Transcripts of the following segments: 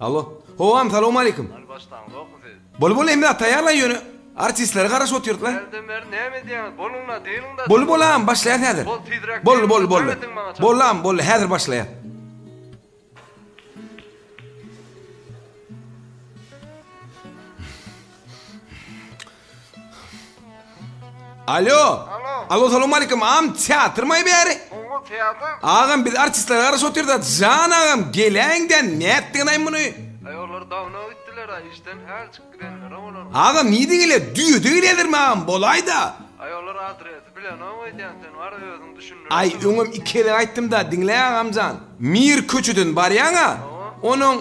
Alo. Hawa agam salowmaleýkim. Hany başlaňzokmy siz? Bol bol hemme zat taýýarlaý ýöne artistlere garaşyp otyrdyk-laý. Hälden bäri näme edýäňiz? Boluň-la dynyň-da. Boldy boldy agam başlaýas häzir. Bol tizräk Boldy boldy dynyň-da boldy. jaň ediň maňa çalt. Boldy agam boldy häzir başlaýas. Alo. Alo. Alo salowmaleýkim agam teatrmaý bäri? Gowy teatr. Agam biz artistlere garaşyp otyrda jan agam geläýiňdä nätdiňaý muny? Aý olar dawno gitdiler-a işden häl çykyp gidenler olar. Agam nirde gelýär düýede gelýärlermi agam bolaýda. Aý olar adresi bilenok öýdýän sen bar özüň düşündir. Aý öňem iki gezek aýtdymda diňle agamjan. Mir köçeden barýaňa onuň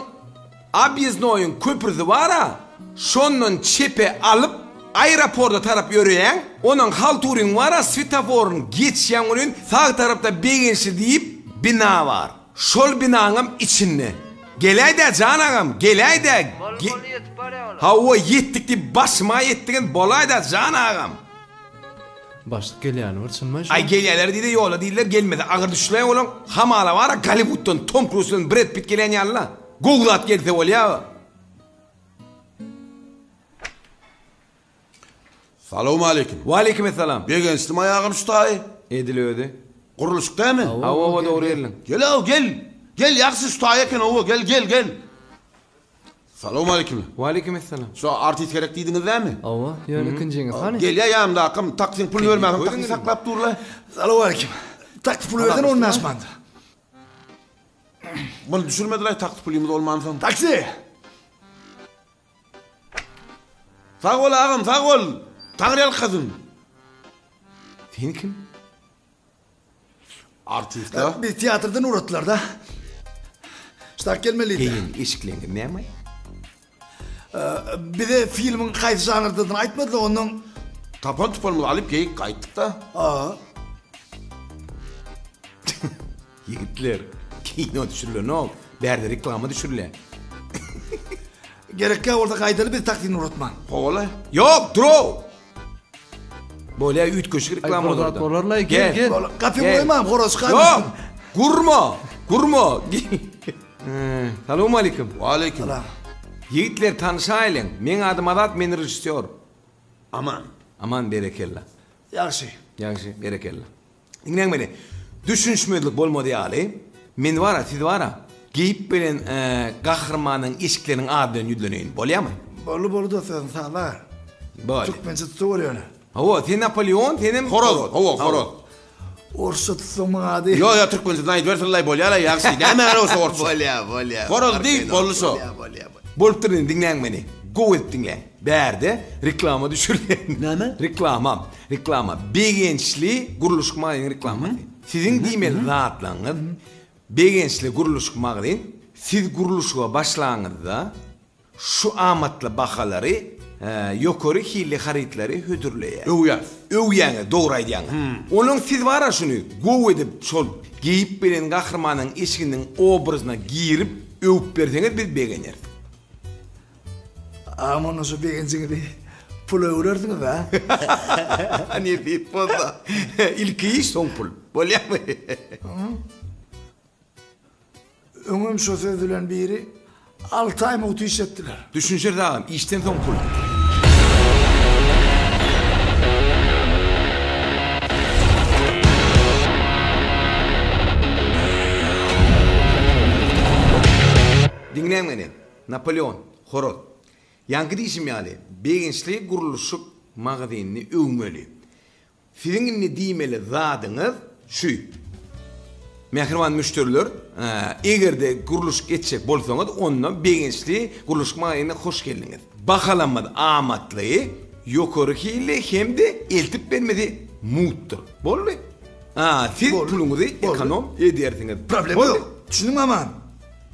Obýezdnoýyň köprüsi bar-a, şondan çepe alyp, aeroporta tarap ýöreýäň, onuň Halturyň bar-a, swetoforyny geçýäň welin, sag tarapda Begençli diýip bina bar. Şol binaňam içinde. Geläý-dä, jan agam, geläý-dä! Boldy, boldy, ýetip barýa olar. Hawa, ýetdik diýip, başyma ýetdiňiz, bolaý-da, jan agam! Başlyk gelýäni bir çynmy şu? Aý, gelýäler diýdi, ýola diýdiler, gelmese agyr düşläý olaň. Hamala bar-a, Golliwuddan Tom Kruz bilen Bred Pitt gelýän ýaly-la. Gowy zat gelse bolýa. Salowmaleýkim. Waleýkim essalam. Begençli maýagam şu taýy. Edil özi. Gurluşyk dämi? Hawa hawa dogry geldiň. Gel-ow gel. Gel ýagşy şu taýy eken owa gel gel gel. Salowmaleýkim. Waleýkim essalam. Şu artist gerek diýdiňiz dämi? Hawa, ýöne ikinjiňiz hany? Gelýä ýanymdakam taksiň puluny bermäge taksi saklap dur-la. Salowmaleýkim. Taksi puly bersene 15 manat. Muny düşürmediler taksi pulymyz bolmansoň. Taksi! Sag bol agam, sag bol. Taňryýalkasyn. Sen kim? Artistler. Biz teatrdan ugratdylar-da. Ştak gelmeliydi. Geýen eşikleňiz näme? Bize filmiň haýsy žanrdadygyny aýtmadylar, ondan Tapan tupanymyzy alyp geýip gaýtdyk-da. A. Ýigitler, kino düşürilenok, bärde reklama düşürilýär. Gerekkä bolsa gaýdaly biz taksini ugratman. Howala. Ýok, durow! Bolýa üýtgeşik reklama Aý, bir zat bolar-da. bolar-laý, gel, gel. Gapy Gel. goýmaň, horaz çykaýmasyn. Ýok, gurma, gurma. Salowmalikim. Waleýkim. Salam. Ýigitler tanyşaýlyň. Meň adym Azat, men režissýor. Aman. Aman berekella. Ýagşy. Ýagşy, berekella. Diňläň meni. Düşünişmezlik bolmaz ýaly, men bar-a, siz bar-a, geýip gelen gahrymanyň eşikleriniň ady bilen ýüzleneýin. Bolýamy? Boldy, boldy dost, özüň sazla. Boldy. Türkmençe tutaweri ýöne. Hawa, sen Napoleon, senem Horoz, hawa, horoz. Orsça tutsaň muň ady. Ýok, ýok, türkmençesini aýdybersinlaý, bolýar-aý, ýagşy. Näme gerek bolsa orsça. Bolýa, bolýa. Horoz diý, boldy şo. Bolýa, bolýa. Bolupdyr indi, diňläň meni. Gowy edip diňläň. Bärde reklama düşürilýär. Näme? Reklama. Reklama. Begençli gurluşyk magazynyň reklamasy. Siziň diýmeli zatlaryňyz Begençli gurluşyk magazyn siz gurluşyga başlaňyzda şu amatly bahalary ýokary hilli harytlary hödürleýär. Öwýäs. Öwýäňiz, dogry aýdýaňyz. Onuň siz bara şuny gowy edip şol geýip gelen gahrymanyň eşiginiň obrazyna girip öwüp berseňiz biz begeneris. Agam onda şu begenjiňizi pula öwrersiňiz a? Nesip bolsa. Ilki iş soň pul. Bolýamy? Öňem şo söz bilen biri alty aý mugt işletdiler. Düşünişeris agam, işden soň pul. Diňläň meni. Napoleon, horaz. Ýaňky diýşim ýaly, Begençli gurluşyk magazynyny öwmeli. Siziň indi diýmeli zadyňyz şu. Mähriban müşderiler, eger-de gurluşyk etjek bolsaňyz, onda Begençli gurluşyk magazynyna hoş geldiňiz. Bahalamyz amatly, ýokary hilli hem-de eltip bermesi mugtdyr. Boldy. Siz puluňyzy ekonom edersiňiz. Problema ýok. Düşündiňmi Aman?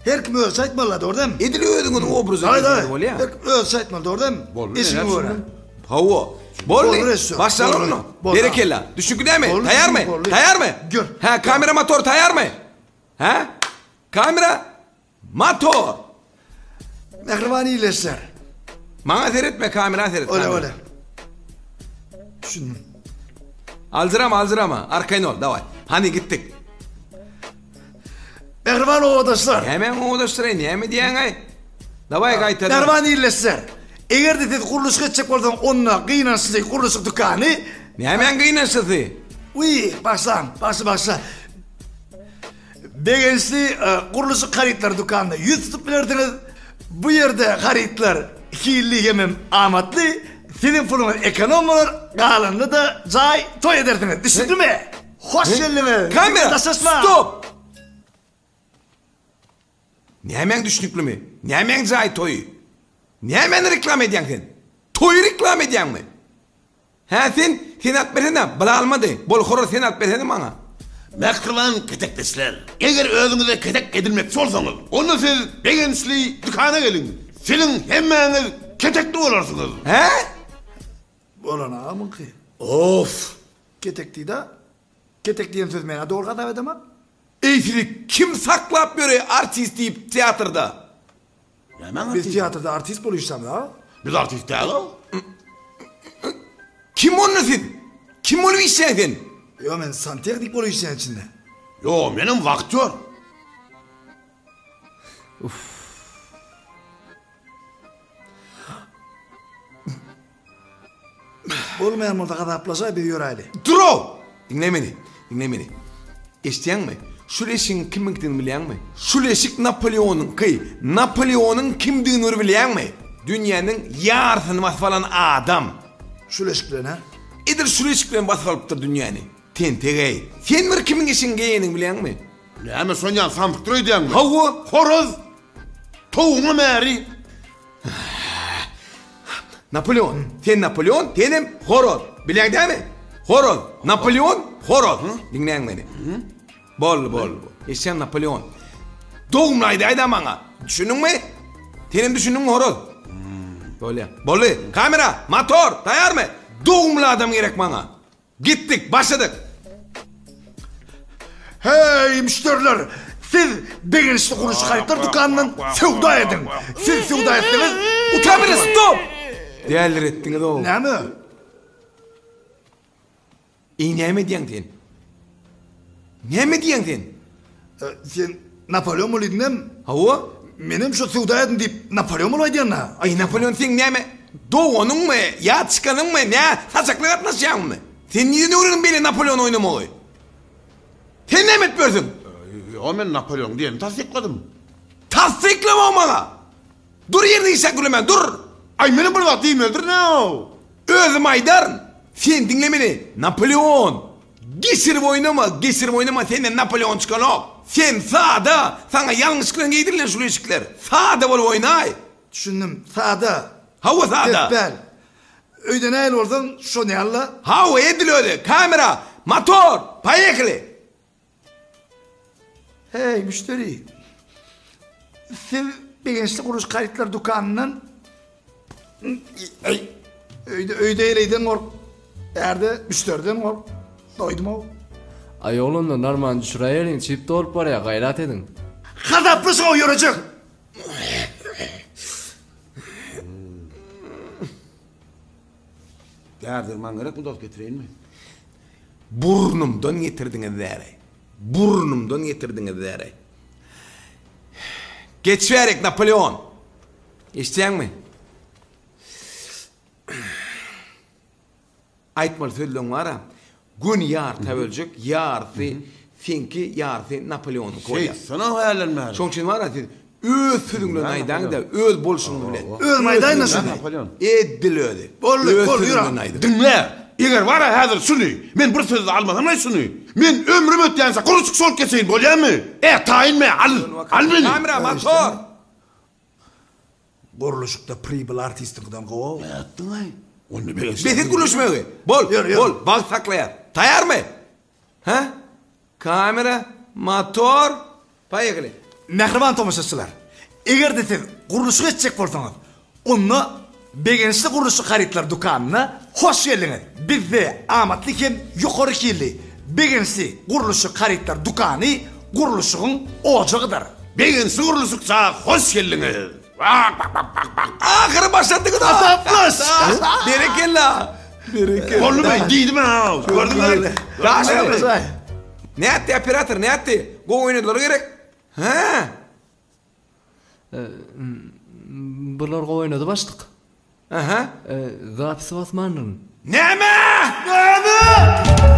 Her kim özçe aýtmaly dogry dämi? Edil özüňiz obraza girseňiz bolýar. Her kim özçe aýtmaly dogry dämi? Boldy. Eşigiňe görä. Hawa. Boldy. Başlalyň onda. Berekella. Düşnükli dämi? Taýarmy? Taýarmy? Gör. Hä, kamera motor taýarmy? Hä? Kamera motor. Mähriban ildeşler. Maňa seretme, kamera seret. Öyle öyle. Düşündim. Aljyrama, aljyrama. Arkaýyn ol, daway. Hany gitdik. Mähriban obadaşlar. Näme obadaşlar, näme diýýäň-aý? Dawaý gaýtadan. Mähriban ildeşler, eger-de siz gurluşyk etjek bolsaňyz, onda gynançly gurluşyk dükany. Nämäň gynançlysy? Wiý, başlaň, başla, başla. Begençli gurluşyk harytlary dükanyna ýüz tutup bilersiňiz. Bu ýerde harytlar hilli hemem amatly. Siziň puluňyz ekonom bolar, galanyny-da jaý toý edersiňiz. Düşnüklimi? Hoş geldiňiz. Kamera, Daşlaşma. stop! Nämäň düşnüklimi? Nämäň jaý toýy? Nämäni reklama edýäň sen? Toýy reklama edýäňmi? Hä sen, sen alyp bersene, bula almady. Bol horaz sen alyp bersene maňa. Mähriban ketekdeşler! Eger özüňize ketek edinmekçi bolsaňyz, onda siz Begençli dükana geliň. Siziň hemmäňiz ketekli bolarsyňyz. Hä? Bolan agamyňky. Of! Ketek diýdä. Ketek diýen sözi men-ä dogry hasap edemok. Eý sizi kim saklap ýöre artist diýip teatrda? Nämäň Biz artisti? teatrda artist bolup işlämiz aga. Biz artist däl-ow. Kim onda siz? Kim bolup işleýäň sen? Ýo men santehnik bolup işleýän içinde. Ýo menem waktýor. Bolmaýan bolsa gazaplaşaý biz ýöräýli. Dur-ow! Diňle meni, diňle meni. Eşidýäňmi? Şul eşigiň kimiňkidigini bilýäňmi? Şul eşik Napoleonyňky. Napoleonyň kimdigini bir bilýäňmi? Dünýäniň ýarysyny basyp alan adam. Şul eşik bilen, hä? Edil şul eşik bilen basyp alypdyr dünýäni. Tentek-eý! Sen bir kimiň eşigini geýeniňi bilýäňmi? Näme, şonýaly samsykdyr öýdýäňmi? Hawa! Horaz! Towugyňam äri! Napoleon, sen Napoleon, senem horoz. Bilýäň dämi? Horoz, Napoleon, horoz. Diňläň meni. Boldy, boldy. Eşitýäň Napoleon. Dogumly aýdaýda maňa. Düşündiňmi? Senem düşündiňmi horoz? Bolýa. Boldy. Kamera, motor, taýarmy? Dogumly adam gerek maňa. Gitdik, başladyk. Heý, müşderiler! Siz Begençli gurluşyk harytlar dükanyndan söwda ediň. Siz söwda etseňiz, Kamera stop! Däliretdiňiz-ow. Näme? Eý, näme edýäň sen? Näme edýäň sen? Sen Napoleon bol diýdiňem? Hawa. Menem şo söwda ediň diýip Napoleon bolup aýdýan-da. Eý, Napoleon seň näme doganyňmy, ýa çykanyňmy, nä saçakly gatnaşýaňmy? Sen nireden öwrendiň beýle Napoleon oýnamagy? Sen näme edip ýörsüň? Ýo, men Napoleon diýenini tassykladym. Tassyklama maňa! Dur ýerine işläp gürlemän, dur! Aý, menem bir zat diýmelidirin-ow! Özüm aýdaryn! Sen diňle meni, Napoleon! Geçirip oýnama, geçirip oýnama, senden Napoleon çykanok! Sen sada, saňa ýalňyş bilen geýdirilen şul eşikler. Sada bolup oýnaý! Düşündim, sada. Hawa, sada. Pes däl. Öýde nähili bolsaň, şony al-la. Hawa, edil özi. Kamera, motor, poýehli! Heý, müşderi! Siz Begençli gurluşyk harytlar dükanyndan Eý, öýde öýde heleýden gork, bärde müşderiden gork. Doýdum-ow. Aý oglanlar narmany düşüräýeliň çyp dolup barýa gaýrat ediň. Gazaplysyň-ow ýörejek! Däri-derman gerekmi dost getireýinmi? Burnumdan getirdiňiz däri. Burnumdan getirdiňiz däri. Geç bärik Napoleon. Eşitýäňmi? Aýtmaly sözleň bar-a. Göni ýarta böljek, ýarysy seňki, ýarysy Napoleonyňky bolýar. Şeýtsene hälden bäri. Şoň üçin bar-a siz öz sözüň bilen aýdaň-da, öz bolşuňyz bilen. Özüm aýdaýyn-da şuny. Edil özi. Boldy, Öz boldy, sözüň ýör. bilen aýdyň. Diňle! Eger bar-a häzir şuny, men bir sözde almasam-aý şuny, men ömrüm ötýänçä guruşyk şolup geçeýin, bolýamy? E, taýyn me, al! Al meni! Kamera, motor! Gurluşykda pribyl artistiňkiden gowy. Nätdiň-aý? Onda begençli. Bes et gürleşmegi! Bol, bol, wagt saklaýas. Taýarmy? Hä? Kamera, motor, poýehali. Mähriban tomaşaçylar! Eger-de siz gurluşyk etjek bolsaňyz, onda Begençli gurluşyk harytlar dükanyna hoş geldiňiz! Bizde amatly hem ýokary hilli Begençli gurluşyk harytlar dükany gurluşygyň ojagydyr. Begençli gurluşykça hoş geldiňiz! Bak bak bak bak bak. Ahyry başardyňyz ha! Hasaplaş! Berekella! Berekella! Boldumy? Diýdim-ä! Gördüňmi? Daşy! Nätdi operator, nätdi? Gowy oýnadylar gerek? Hä? Bular gowy oýnady başlyk. Aha. Zapisi basmandyryn. Näme? Näme?